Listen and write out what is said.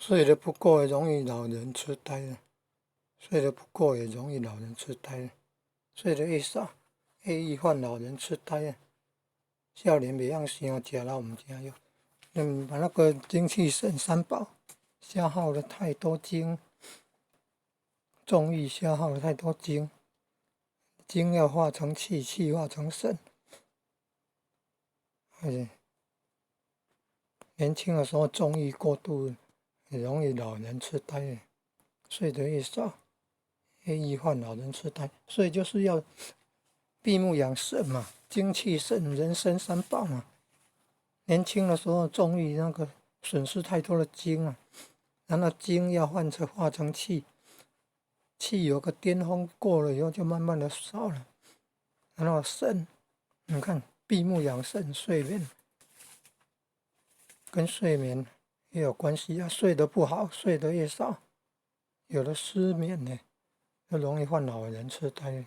睡得不夠容易老人痴呆，睡得不夠也容易老人痴呆。睡得越少，越易患老人痴呆。少年袂曉想，食老毋知影。把那個精氣神三寶消耗了太多精，縱欲消耗了太多精，精要化成氣，氣化成神。哎，年輕的時候縱欲過度，容易老人痴呆。睡得越少，越易患老人痴呆。所以就是要閉目養神嘛，精氣神人生三寶嘛。年輕的時候縱欲那個損失太多的精啊，然後精要換成化成氣，氣有個巔峰過了以後就慢慢的少了。然後神，你看閉目養神，睡眠跟睡眠也有關係啊。睡得不好，睡得越少，有的失眠呢，就容易患老人痴呆。